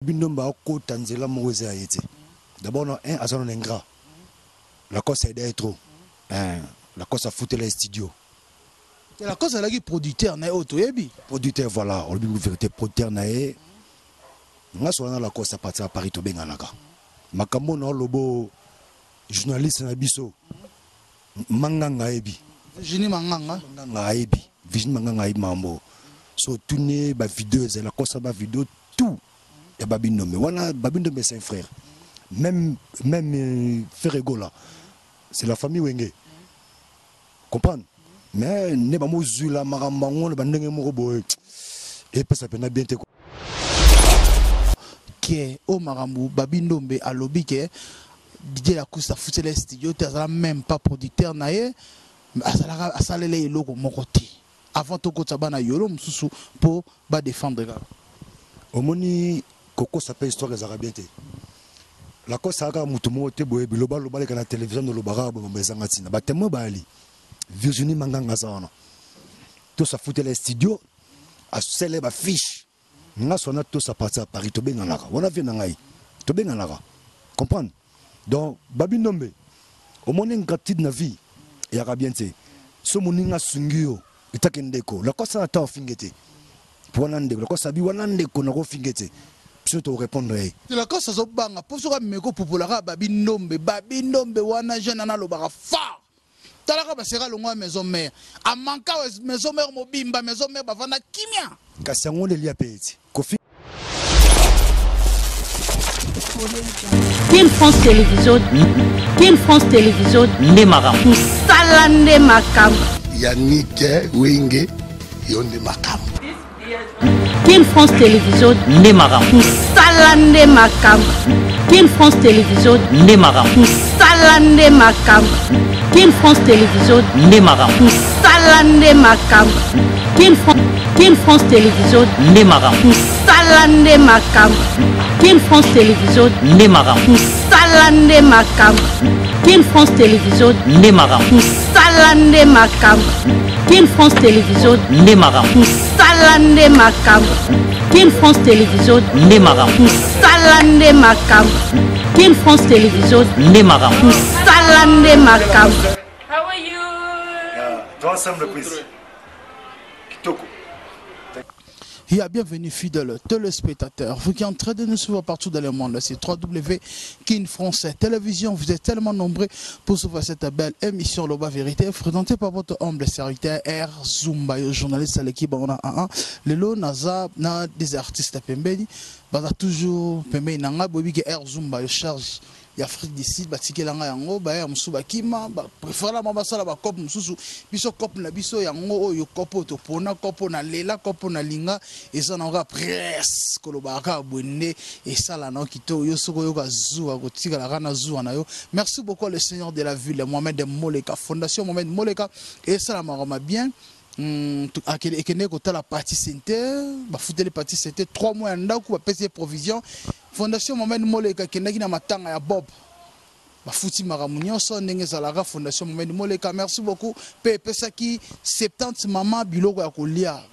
Bindombe akota nzela moko eza ya ye te. D'abord na un aza nanu ingrat. Lacoste aida ye trop. Eeh Lacoste afutela ye studio. Te Lacoste azalaki producteur naye oyo toyebi. Producteur voilà olobi verite producteur naye. Nga sola na Lacoste à partir ya Paris tobenganaka. Makambo oyo naoloba oyo journaliste na biso Manganga ayebi. Virginie Manganga. Manganga ayebi. Virginie Manganga ayebi makambo oyo. So otuni ye ba video ezali Lacoste ba video tout ya Baby Ndombe. Wana Baby Ndombe c'est un frère. Meme meme Ferre Gola c'est la famille Wenge. Comprendre? Mais nde bamozuila makambo yango na bandenge moko boye epesa pena bien te. Ke oyo makambo Baby Ndombe alobi ke Didier Lacoste afutela ye studio te azala meme pas producteur na ye azalaka asalela ye eloko moko te avant tokotisa bana yolo mosusu po ba defendre kaka. Omoni kokosa pe histoire ezalaka bien te. Lacoste aza kaka mutu moko te boye biloba loba aleka na television aloba kaka boye makambo ezanga tina. Ba temoins bayali. Virginie Manganga aza wana. Tosa afutela ye studio, asala ye ba fiches. Nga swana tosa partir ya Paris tobenganaka. Wana vie na ngai. Tobenganaka. Comprendre? Donc Baby Ndombe omoni ingratitude na vie eyaka bien te. So moninga asungi yo etake ndeko Lacoste aza na temps ofinge te. Po wana ndeko Lacoste abi wana ndeko nako finge te. Biso toko repondre ye. Lacoste azo banga po soki ameki kopupola kaka Baby Ndombe, Baby Ndombe wana jeune wana alobaka fort. Tala kaka baseka alongwa maison mère. A manqua maison mère mobimba, maison mère bavanda kimia. Kasi yango nde elia pe ye ti. Kofi. Kin France Television, Kin France Television nde makambo. Musala nde makambo. Yannick Wenge yo nde makambo. Kin France Television nde makambo. Musala nde makambo. Kin France Television nde makambo. Musala nde makambo. Kin France Television nde makambo. Musala nde makambo. Kin Kin France Television nde makambo. Musala nde makambo. Kin France Television nde makambo. Musala nde makambo. Kin France Television nde makambo. Musala nde makambo. Kin France Television nde makambo. Musala nde makambo. Kin France Television nde makambo. Musala nde makambo. Kin France Television nde makambo. Musala nde makambo. How are you? Yeah, toi ensemble please. Kitoko. Ya bienvenue fidèle téléspectateur, vous qui êtes en train de nous suivre partout dans le monde, c'est 3W Kin Français Télévision, vous êtes tellement nombreux pour suivre cette belle émission Loba Vérité, présentée par votre humble serviteur R Zumba, journaliste à l'équipe on a 1 Lelo naza na des artistes pembeni, baza toujours pembeni nanga bobi ke R Zumba charge ya Afrique du Sud batikela nga yango ba ya mosusu bakima ba prefera mwa basala ba cop mosusu biso cop na biso yango oyo cop oyo topona cop oyo nalela cop oyo nalinga eza na kaka presse kolobaka kaka boye nde esala na yo kitoko yo soki oyoka zuwa kotikala kaka na zuwa na yo. Merci beaucoup le seigneur de la ville Mohamed Moleka fondation Mohamed Moleka esalamaka ma bien. Ekendeki kotala Paty Center, bafuteli Paty Center 3 mois ya ndaku, bapesi ye provision. Fondation Mohamed Moleka ekendaki na matanga ya Bob, bafuti makambo nyonso ndenge ezalaka. Fondation Mohamed Moleka, merci beaucoup. Pe epesaki 70 mama biloko ya kolia,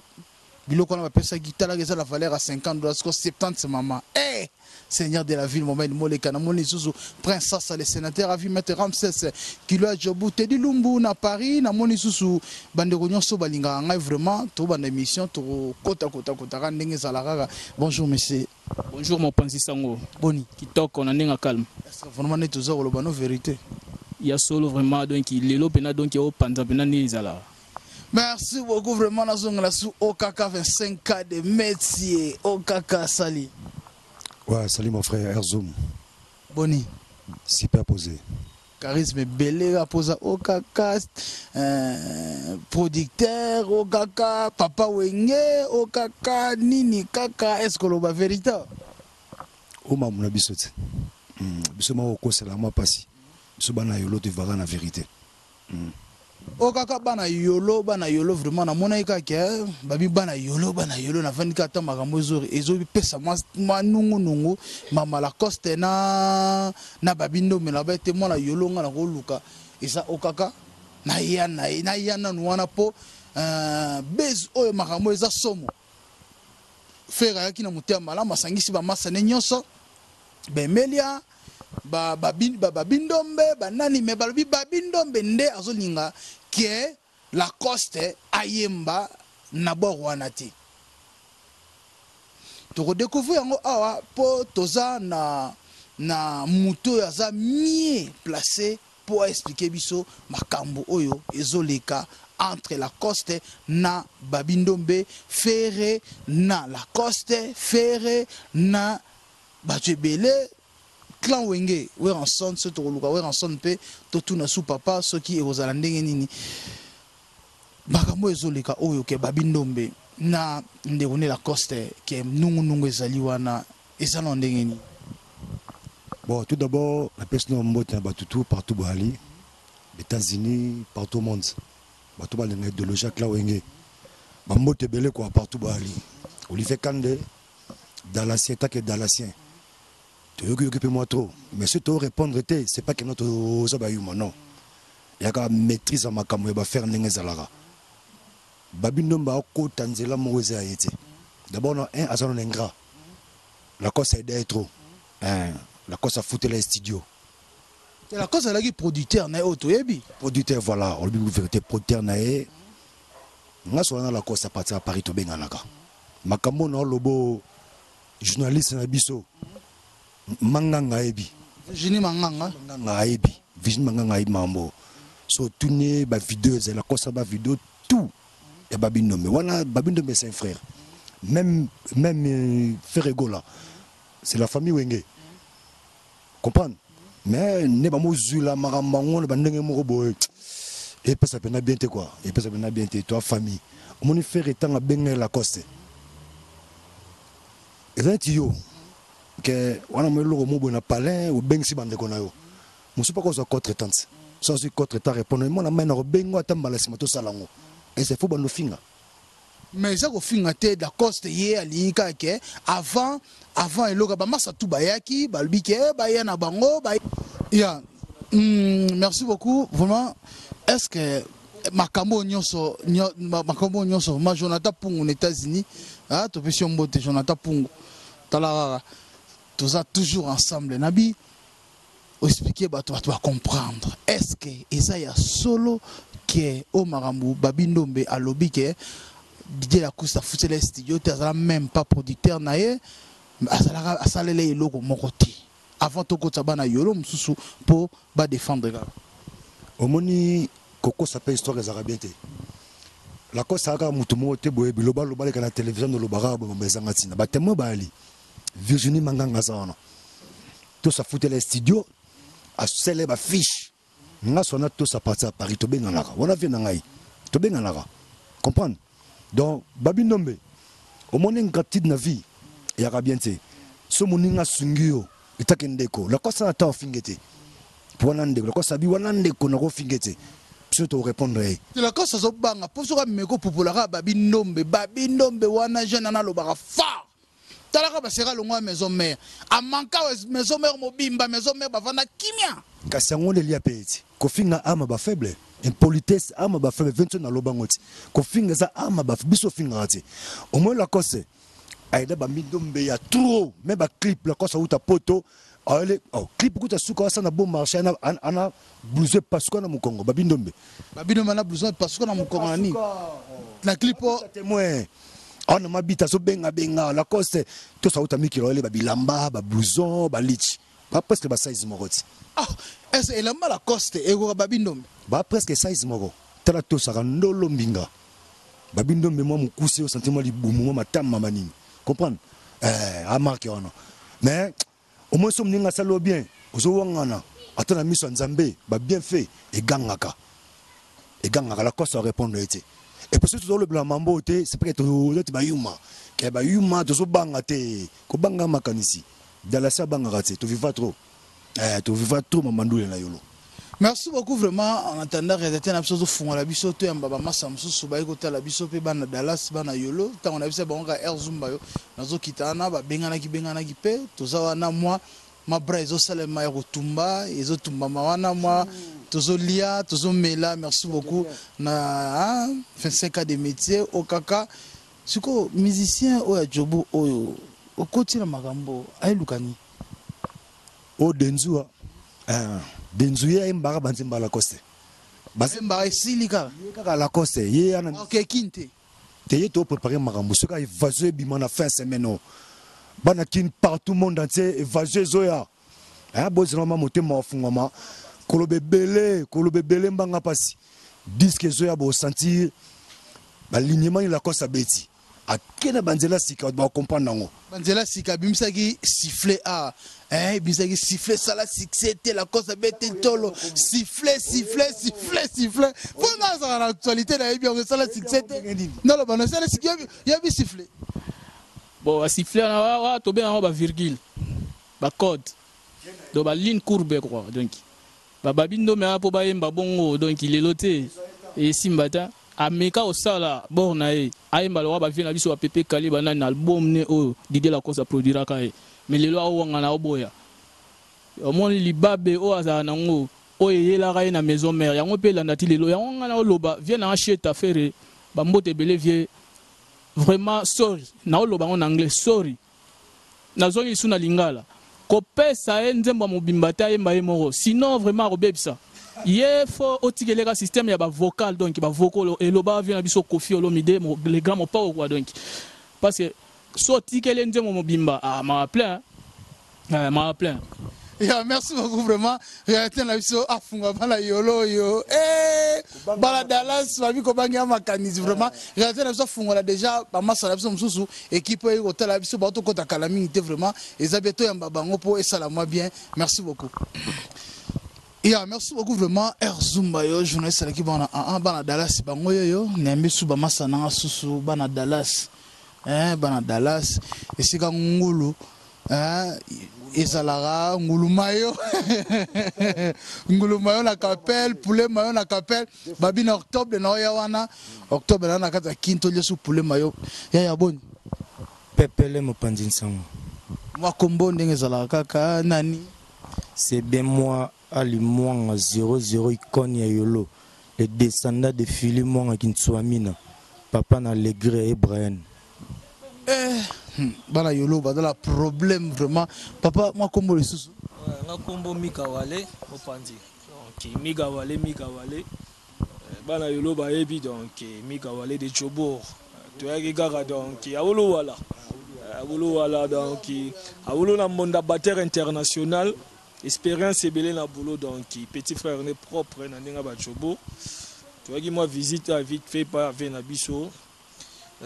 biloko wana bapesaki talaka eza na valeur ya 50 dollars, siko 70 mama. Eh! Seigneur de la ville Mohamed Moleka, namoni lisusu Prince Sasa le sénateur à vie Maître Ramsès Kilo ya Jobu Teddy Lumbu na Paris, namoni lisusu bandeko nyonso balingaka ngai vraiment tobanda émission tokota kota kota ndenge ezala kaka. Bonjour monsieur. Bonjour mopanzi sango. Boni. Kitoko na ndenge calme. Est-ce que vraiment nde toza koloba no vérité? Ya solo vraiment donc lelo pena donc opanza pena nini ezala. Merci beaucoup vraiment nazongela su OKK 25K de métier OKK sali. Ouais, salut mon frère Erzoum. Boni. Super posé. Charisme ebele aposa OKK producteur OKK papa Wenge OKK nini kaka est-ce que oloba vérité? Oma mona biso te. Biso moko okosela mwa pasi. Biso bana yolo te vaka na vérité. OKK bana yolo bana yolo vraiment namonaki kaka babi bana yolo bana yolo navandi kaka ata makambo ezopesa mwa nungunungu mama Lacoste na na Baby Ndombe na ba te mwana yolo nga nakoluka eza OKK naya na ye naya nanu wana po base oyo makambo eza somo. Ferre ayaki na motema malamu, asangisi bamasa ne nyonso, baemelia, babindombe, banani, me balobi babindombe nde azolinga ke Lacoste ayemba na bord wana te. Toko decouvrir yango awa po toza na na mutu oyo aza mieux place po a expliquer biso makambu oyo ezo leka entre Lacoste na Baby Ndombe, Ferre na Lacoste, Ferre na batu ebele, clan Wenge, Werrason, soki tokoluka Werrason pe totuna su papa soki ekozala ndenge nini. Makambo oyo ezoleka oyo ke Baby Ndombe na ndeko ne Lacoste ke nungu nungu ezali wana eza nao ndenge nini? Bon, tout d'abord, napesi nao mbote na bato tout partout boyali, Etats-Unis, partout au monde. Bato balinga idéologie ya clan Wenge. Ba mbote ebele quoi partout boyali. Olivier Kande, Dallasien, take Dallasien. Toyoki yoki pe mwa trop, mais soki to repondre te, c'est pas que non toza ba yuma non. Yaka maitrise ya makambo ya ba faire ndenge ezalaka. Baby Ndombe akota nzela moko eza ya ye te. D'abord na un aza nanu ingrat. Lacoste a aida ye trop. Eeh Lacoste afutela ye studio. Te Lacoste azalaki producteur naye oyo toyebi. Producteur voilà olobi verite producteur naye. Nga sola na Lacoste à partir ya Paris tobenganaka. Makambo oyo nao loba oyo journaliste na biso Manganga ayebi. Virginie Manganga. Manganga ayebi. Virginie Manganga ayebi makambo oyo. So otuni ye ba video ezali akosa ba video tout ya Baby Ndombe. Wana Baby Ndombe c'est un frère. Meme meme Ferre Gola c'est la famille Wenge. Comprendre? Mais nde bamozwila makambo yango na bandenge moko boye epesa pena bien te quoi. Epesa pena bien te toi famille. Omoni Ferre tanga benga Lacoste. Eza neti yo ke wana mwa eloko moko boye na palin obengisi bandeko na yo mosusu mpe akozwa contre temps so azwi contre temps répondre mwana mai nakobenga ata mbala nsima tosala yango ese fo bando finga. Mais eza kofinga te Dacoste ye alingi kaka ke avant avant eloko ba masa tout bayaki balobi ke baya na bango ba ya merci beaucoup vraiment est ce que makambo oyo nyonso makambo oyo nyonso vraiment Jonathan Pungu na États-Unis ah topesi yo mbote Jonathan Pungu tala kaka toza toujours ensemble na bi expliquer bato bato ba comprendre est ce que eza ya solo ke oyo makambo Baby Ndombe alobi ke Didier Lacoste afutela studio te azala même pas producteur na ye azalaka asalela eloko moko te avant tokotisa bana yolo mosusu po ba defendre kaka. Omoni kokosa pe histoire ezalaka bien te. Lacoste aza kaka mutu moko te boye biloba loba aleka na television aloba kaka boye makambo ezanga tina. Ba temoins bayali. Virginie Manganga aza wana. Tosa afutela ye studio, asala ye ba fiches. Nga swana Tosa parti ya Paris tobenganaka. Wana vie na ngai. Tobenganaka. Comprendre? Donc Baby Ndombe omoni ingratitude na vie eyaka bien te. So moninga asungi yo etake ndeko Lacoste aza na temps ofinge te. Po wana ndeko Lacoste abi wana ndeko nako finge te. Biso to repondre ye. Lacoste azo banga po soki ameki kopupola kaka Baby Ndombe, Baby Ndombe wana jeune wana alobaka fort. Tala kaka baseka alongwa maison mère. A manqua maison mère mobimba, maison mère bavanda kimia. Kasi yango nde elia pe ti. Kofinga arme ya ba faible, impolitesse arme ya ba faible, Vincent aloba yango ti. Kofinga eza arme ya ba biso ofingaka te. Omoni Lacoste aida ba mindombe ya trop mais ba clip Lacoste auta poto ayele oh, clip kuta suka asa na bon marché ana ana blouson pasuka na mukongo ba bindombe. Ba bindombe na blouson pasuka na mukongo na nini? Na clip o témoin. Awa mabita azo benga benga Lacoste to sauta mikilo ayele ba bilamba ba blouson ba lich. Ba presque ba size moko ti. Ah, est-ce elamba Lacoste ekoka ba bindombe? Ba presque size moko. Tala tosaka ndolo mbinga. Ba bindombe mwa mukuse o sentir mwa libumu mwa matama ma nini. Comprendre? Eh, a marque wana. Mais au moins soki moninga asali yo bien, ozo wangana ata na miso ya Nzambe, ba bienfaits egangaka. Egangaka Lacoste a repondre ye te. Et puis soki tozo lobela mambo oyo te, c'est pas que toza neti ba yuma. Que ba yuma tozo banga te. Kobanga makanisi. Dallas abangaka te, to viva trop. Eh, to viva trop mama ndule na yolo. Merci beaucoup vraiment en attendant réalisateur na biso azofungola biso toyamba bamasa mosusu baye kotala biso mpe bana Dallas bana Yolo ntango na biso bango kaka Air Zumba yo nazokita wana babenganaki benganaki mpe toza wana mwa mabra ezosalema ya kotumba ezotumbama wana mwa tozolia tozomela merci beaucoup na 25 ans de métier okaka. Sikoyo musicien oyo ya Joburg oyo okoti na makambo ayeluka nini? Oyo Denzua eh, Denzu ye ayembaka ba nzembo ya Lacoste. Ayembaka esili kaka. Ye kaka Lacoste ye ana. Ok kin te. Te ye to preparer makambo soki evasion ebima na fin semaine oyo. Bana kin partout monde entier evasion ezoya. Eh bozela mama motema wafungwama koloba ebele koloba ebele mbanga pasi. Disque ezoya bo sentir ba lignement ni Lacoste abeti. Ake na ba nzela sika bato ba comprendre yango. Ba nzela sika abimisaki sifflet ah eh ebimisaki sifflet esala succès te Lacoste abeti ntolo sifflet sifflet sifflet sifflet po nga azalaka na actualité nayebi yango esala succès te naloba na esala succès yebi sifflet. Bon ba sifflet wana wana tobenga yango ba virgule ba code donc ba ligne courbe quoi donc Ba babi ndombe wana po bayemba bongo donc lelo te esimba te ameka kosala bord na ye ayemba lokola ba vieux na biso ba pepe kale ba nani na album ne oyo Didier Lacoste a produiraka ye mais lelo awangana aoboya omoni libabe oyo azala na ngo oyo eyelaka ye na maison mère yango pe elanda ti lelo yango nga nao loba vieux na nga Sheta Ferre ba mbote ebele vieux vraiment sorry nao loba ngo na anglais sorry Nazongi lisusu na lingala. Kopesa ye nzembo ya mobimba te ayemba ye moko sinon vraiment akobebisa ye faut otikela ye kaka système ya ba vocal donc ba vocaux eloba vieux na biso Koffi Olomide le grand mopao quoi donc parce que soki otikeli ye nzembo mobimba ah mawa plein hein mawa plein. Ya merci beaucoup vraiment realite na biso afunga bana yolo oyo eh bana Dallas babi kobangi ya makanisi vraiment realite na biso afungola déjà ba masa na biso mosusu équipe oyo kotala biso bato kota kala mingi te vraiment eza bien toyamba bango po esala mwa bien merci beaucoup. Ya merci beaucoup vraiment Air Zumba yo journaliste alaki bana ah ah bana Dallas bango yoyo nayambi su ba masa nanga susu bana Dallas eh bana Dallas esika ngulu Hein, ezalaka ngulu mayo ngulu mayo na kapele poulet mayo na kapele babi na octobre na oya wana octobre na na kati ya kin tolia su poulet mayo yaya boni pepele mopanzi nsango mwa kombo ndenge ezalaka kaka nani c'est bien moi Ali Mwanga 00 icone ya yolo le descendant de Philly Mwanga Kinsuamina papa na Alegria et Brian. Eh, bana yolo bazala problème vraiment papa mwa kombo lisusu nga kombo Mika Wale mopanzi donc Mika Wale Mika Wale bana yolo bayebi donc Mika Wale de Jobourg toyaki kaka donc awolo wala awolo wala donc awolo na mbonda batteur international Experience ebele na boulot donc petit frère ne propre na ndenge ba jobo toyaki mwa visite ya vite fait pa ave na biso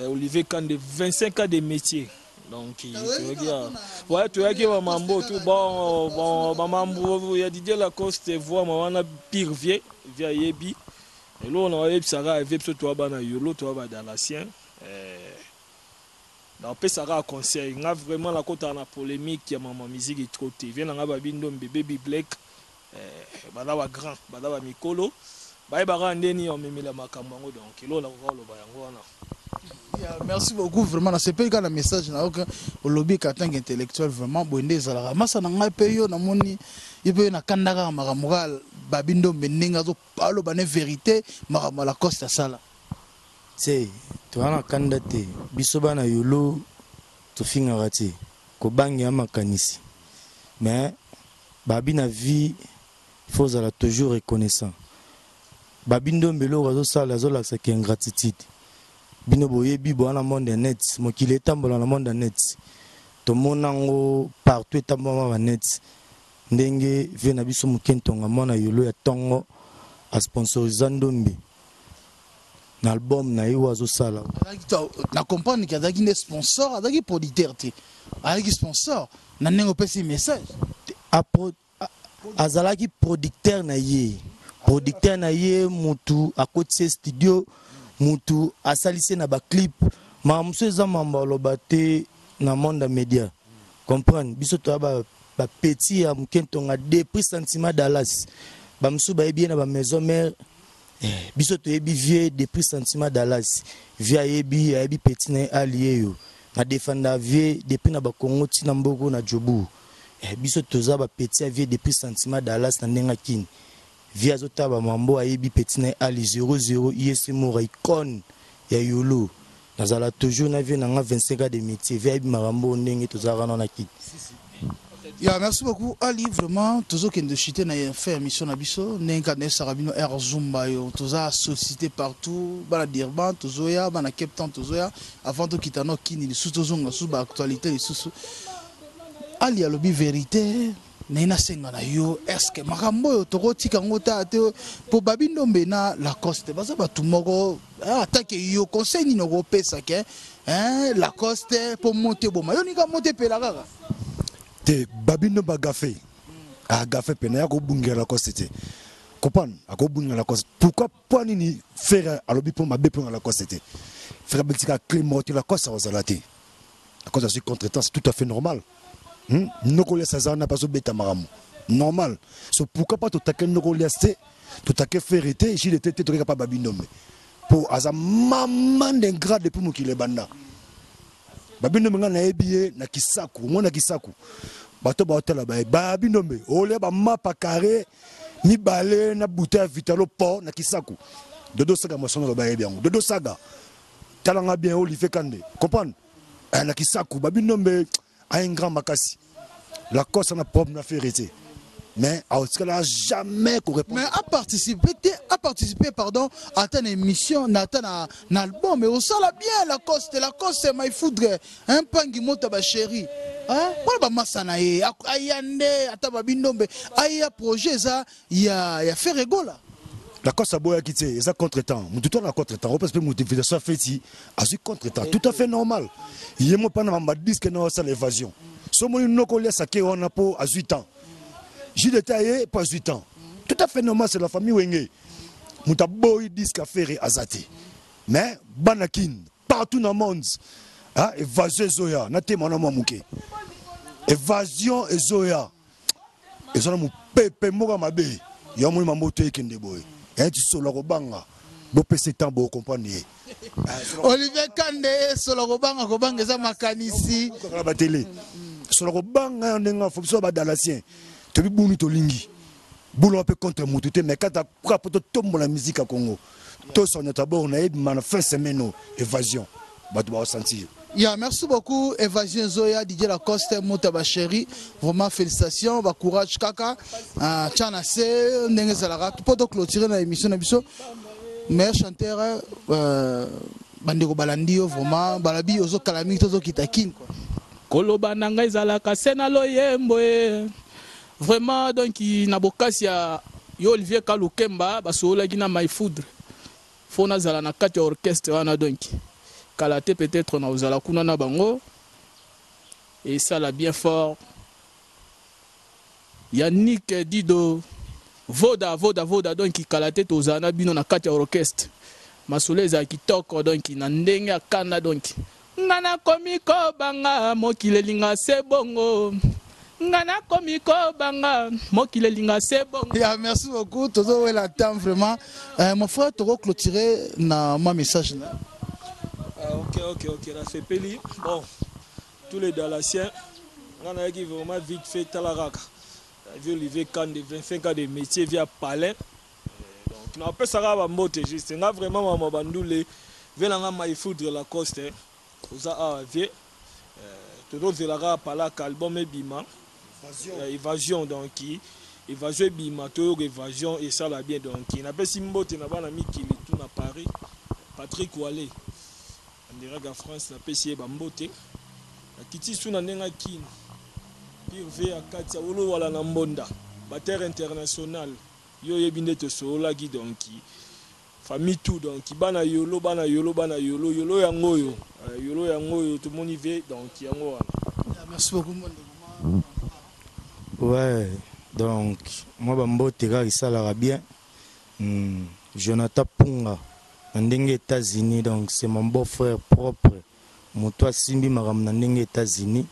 Olivier Kande 25 ans de métier donc toyaki ouais toyaki ba mambo tout bon bon ba mambo ya Didier Lacoste voix ma wana pire vieux vieux ayebi eloko na oyebisaka vieux biso toya bana yolo toya ba Dallasien Na pesa kaka conseil nga vraiment na kotaka na polemique ya mama musique trop te vie na nga babi ndombe baby black eh, baza ba grand baza ba mikolo bayeba kaka nde nini omemela makambo yango donc eloko nakoka koloba yango wana. Yeah, merci beaucoup vraiment nasepeli kaka na message na yo olobi ka tant intellectuel vraiment boye nde ezalaka masa na ngai mpe yo namoni yo mpe na kanda kaka makambo kaka babi ndombe ndenge aloba ne verité makambo ya Lacoste asala. Tse toza na kanda te biso bana yolo tofingaka tse kobanga ya makanisi mais babi na vie faut ozala toujours reconnaissant babi ndombe eloko azosala azolakisa ke ingratitude bino boyebi boa na monde ya net mokili etambola na monde ya net tomona yango partout etambolama ba net ndenge vie na biso moke ntonga mwana yolo ya tongo asponsorisa ndombe na album na ye oyo azosala. Na comprendre que azalaki nde sponsor, azalaki producteur te. Azalaki sponsor na ndenge opesi message. Azalaki producteur na ye. Producteur na ye mutu akotisi ye studio, mutu asalisi ye na ba clip. Makambo mosusu eza mambo ya koloba te na monde ya media. Comprendre biso toya ba ba petit ya moke ntonga depuis sentiment Dallas. Ba mosusu bayebi ye na ba maison mère. Eh, biso toyebi vieux depuis sentiment Dallas. Vieux ayebi, ayebi petit na ye Ali yeyo. Na defenda vieux depuis na ba Congo ti na mboko na Joburg. Eh, biso toza ba petit ya vieux depuis sentiment Dallas na ndenge kini. Vieux azotala ba mambo ayebi petit na ye Ali 00 ISC Mora icône ya Yolo. Nazala toujours na vie na nga 25 ans de métier, vie ayebi makambo oyo ndenge tozalaka nano na kiti. Ya merci beaucoup Ali, vraiment tozokende chute na fin ya mission na biso ndenge kaka nayebisaka bino air zumba yo toza sollicité partout bana Durban tozoya bana Cape Town tozoya avant tokita no kini lisusu tozonga lisusu ba actualité lisusu. Ali alobi verité naye nasenga na yo est-ce que makambo oyo tokotika yango ta te po Babi Ndombe na Lacoste baza bato moko atake yo conseil nini okopesa ke hein, Lacoste po moto eboma yo nika moto epela kaka te. Babi Ndombe agafe agafe pene ya kobungela Lacoste te, comprendre akobungela Lacoste pourquoi? Mpo nini Ferre alobi mpo mabe mpo na Lacoste te? Ferre abetika clé moko te, Lacoste akozala te. Lacoste azwi contretemps, c'est tout à fait normal. Noko Lias aza wana mpe azobeta makambo normal, so pourquoi pas totake Noko Lias te, totake Ferre te, Gilles te te, tokeka pa Babi Ndombe mpo aza mama d'ingrat depuis mokili ebanda. Babi Ndombe ngai nayebi ye na Kisaku, omoni na Kisaku bato baotala baye Babi Ndombe olia bamapa carré mibale na bouteille ya Vitalo po na Kisaku. Dodo Saga mosono aloba yebi yango. Dodo Saga talanga bien Olivier Kande comprendre na Kisaku Babi Ndombe a un grand makasi. Lacoste na problème na Ferre te, mais aotikala jamais ko répondre. Mais a participer te, a participer pardon, ata na émission na ata na album mais osala bien Lacoste. Lacoste my foudre un pangi mota ba chéri hein wana ba masa na ye aya nde ata Babi Ndombe aya projet eza ya Ferre Gola. Lacoste aboyaki te, eza contretemps. Mutu to na contretemps, opesa pe motivation feti azwi contretemps, tout à fait normal. Ye mo pana mamba disque na osala évasion. So moni noko liasa ke wana po azwi temps. Jus de ye po azwi temps. Tout à fait normal, c'est la famille Wenge. Mutu aboyi disque affaire azate. Mais bana kin partout dans le monde, hein, évasion ezoya, na tema na mwa muke. Évasion ezoya. Ezona mupepe moko mabe. Yo moni mambo to ekende boye. Ya ti solo kobanga. Bo pese temps bo comprendre ye. Olivier Kande solo kobanga kobanga eza makanisi. Kaka ba télé. Solo kobanga ndenge fo biso ba Dallasien. To bibuni to lingi. Boulot pe contre mutu te mais kata kwa poto tombo la musique à Congo. To sonne d'abord na yebi mana fin semaine évasion. Bato ba sentir. Ya, merci beaucoup Évasion Zoya, Didier Lacoste, Mota ba chérie. Vraiment félicitations, ba courage kaka. Tchana se ndenge zalaka pour to clôturer na émission na biso. Meilleur chanteur bandeko balandi yo vraiment balabi ozo kalami tozo kita kin quoi. Koloba na ngai ezalaka se na loyembo e. Vraiment donc na bokasi ya yo Olivier Kalukemba basololaki na My Foudre. Faut nazala na kati ya orchestre wana donc kala te peut-être na ozala kuna na bango et ça la bien fort. Yannick Dido Voda Voda Voda donc kala te tozala na bino na kati ya orchestre. Masolo ezala kitoko donc na ndenge ya kanda donc nga nakomi kobanga mokili elinga se bongo. Nga nakomi kobanga mokili elinga se bongo. Ya, merci beaucoup tozo wela temps vraiment. Mon frère toko clôturer na ma message na. Ah, OK OK OK, la sepeli. Bon, tous les Dallasiens nga nayaki vraiment vite fait tala kaka. Vieux Olivier Kande 25 ans de métier via Palais. Donc na pesaka ba mbote juste nga vraiment mama bandule vela nga my foudre Lacoste oza awa vieux. Tozozelaka palaka album ebima évasion donc évasion ebima toyoka évasion et ça la bien donc napesi mbote na bana mikili tout na Paris. Patrick Wallet ndiraka France napesi ye ba mbote nakiti su na ndenga kin pire v ya kati ya wolo wala na mbonda bater international yo yebi nde tosololaki donc famille tout donc bana yolo bana yolo bana yolo yolo yango yo yolo yango yo tomoni v donc yango wana. Merci beaucoup mon Ouais, donc moi ba mbote kaka esalaka bien. Jonathan Punga na ndenge États-Unis donc c'est mon beau frère propre. Moto asimbi makambo na ndenge États-Unis.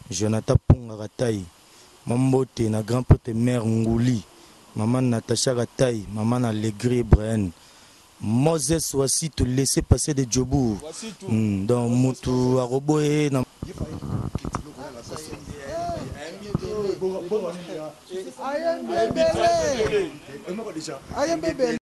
Jonathan Punga Katai. Mambote na grand prêtre mère Nguli, maman Natacha Katai, maman Allegri Brian. Moses Wasitu laissez passer de Djobour. Donc mutu aroboye na Ayembe bébé.